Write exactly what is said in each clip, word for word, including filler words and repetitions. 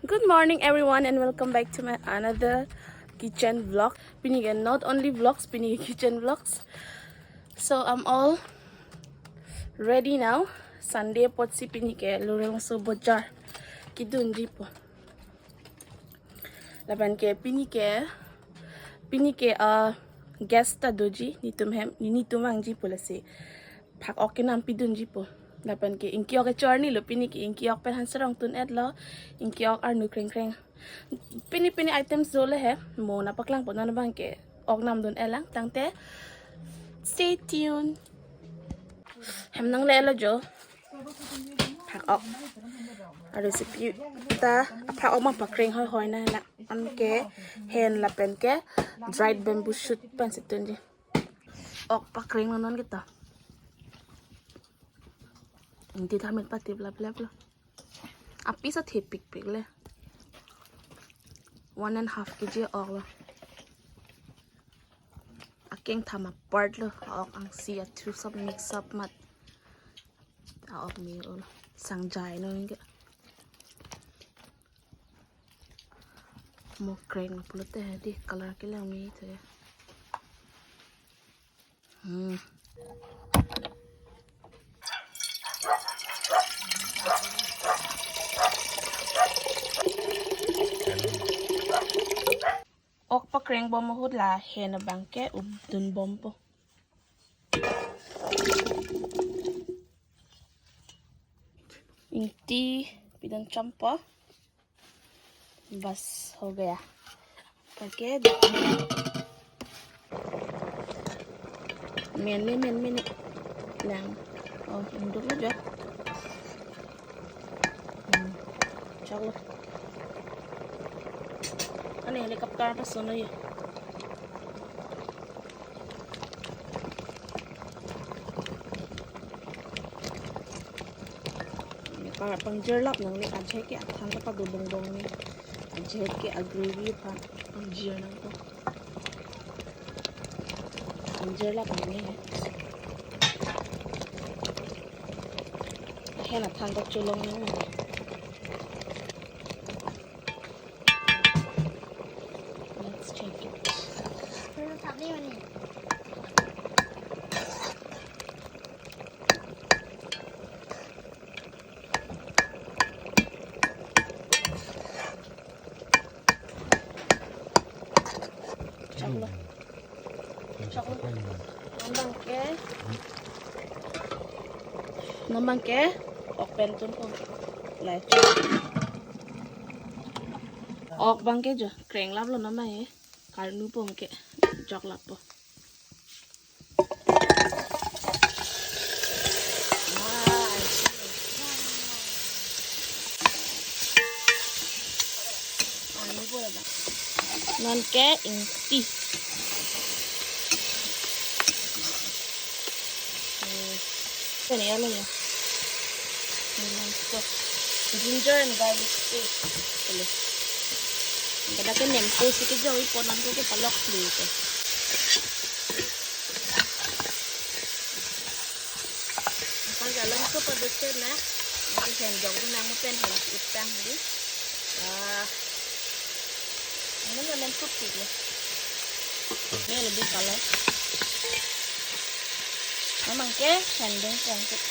Good morning, everyone, and welcome back to my another kitchen vlog. Pini ke not only vlogs, pini ke kitchen vlogs. So I'm all ready now. Sunday apotsi pini ke Lorengso bojar kedunji po. Lapen ke pini ke, pini ke, uh, guest ta doji, netum hem, netum vangji po lasi phak-ok kenam pidunji po. Lapen ke ingki-ok ke chorni lo, pini ke ingki-ok pen han serong tun-et lo, ingki-ok arnu krengkreng. Pini pini items dole he, mo nangpaklang po, non abang ke ok namdun-et lang, tangte stay tuned. Hem nanglelo jo. Phak-ok. Aresipi ta phak-ok ma pakreng hoihoi na na. Anke hen lapen ke dried bamboo shoot pensi tunji. Ok pakreng non kita. Ingti thamet patip laplap lo. Apiece athepikpik le. One and half K G ok lo. Akeng tham apart lo. Ok angsi athu sab mix up mat. Ok me ul sangjai no inge. Mo kreng pulote hedi color kelang me the. Hmm. Ok pakreng bom ahut la hen abang ke updun bom po. Ingti pidun chompo. बस हो गया। करके men me men me ne lang. Oh, induk lo jo. Hmm. Chalo. Ane helicopter pasun lo ye. Pang, pangjirlap nangne, ajahak ke athan ta pado bongbong ne. Ajahak ke agrevi aphan pangjir nangpo. Pangjirlap nangne. Ahen athan ta cholong nangne. Let's check it. Choklo. Choklo. Non abang ke. Non abang ke. Ok pen tunpo. Lai. Ok abang ke jo. Krenglap lo non abang ke. Karnu po ke. Choklap po. Ah, I see. Wow. Anu po laba. Non ke ingti. Hmm. Kani alo ya. Hmm, so, ginger and garlic paste. Pele. Kada ke nempo si kejawi po, nangko ke palok dulu ke. Angkang jalan ke padusen na. Nanti henjok dulu, nang mo pen hen itang di. Ah. Ano na lang putih ya. Ini lebih kalau. Memang ke hendeng kongkit.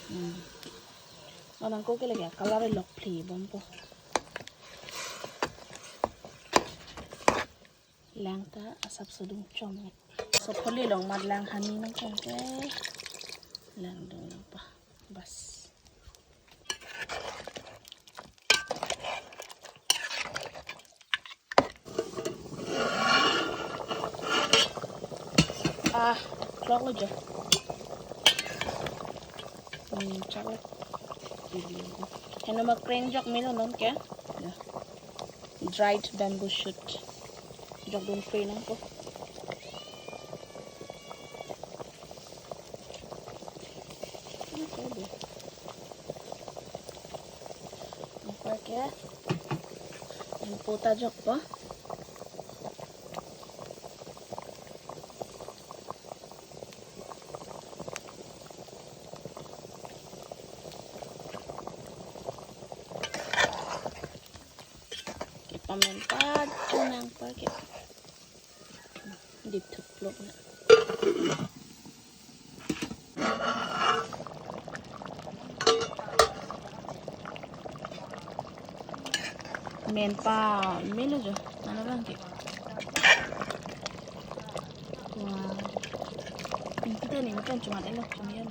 Hmm. Anang ko ke lagi color lok phli bompo. Lang ta asap sodung chom. So pholi long mat lang hani nang chom ke. Lang dong nang pa. Bas. Ah, klok lo jo. Hmm, chalo. Heno ma kreng jok melo non ke. Ya. Dried bamboo shoot. Jok dun free nang ko. Ini saya deh. Apa ke? Yang pota jok po. Men pachonang pa ke. Dip thuklok na. Men pamelo jo. Mana bang ke. Wow. Ini kita ni makan cuma elok cuma ya.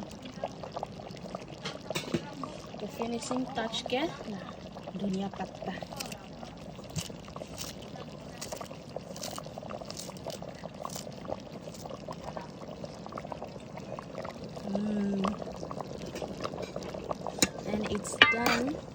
The finishing touch ke. Nah, dhania patta. Mm. And it's done.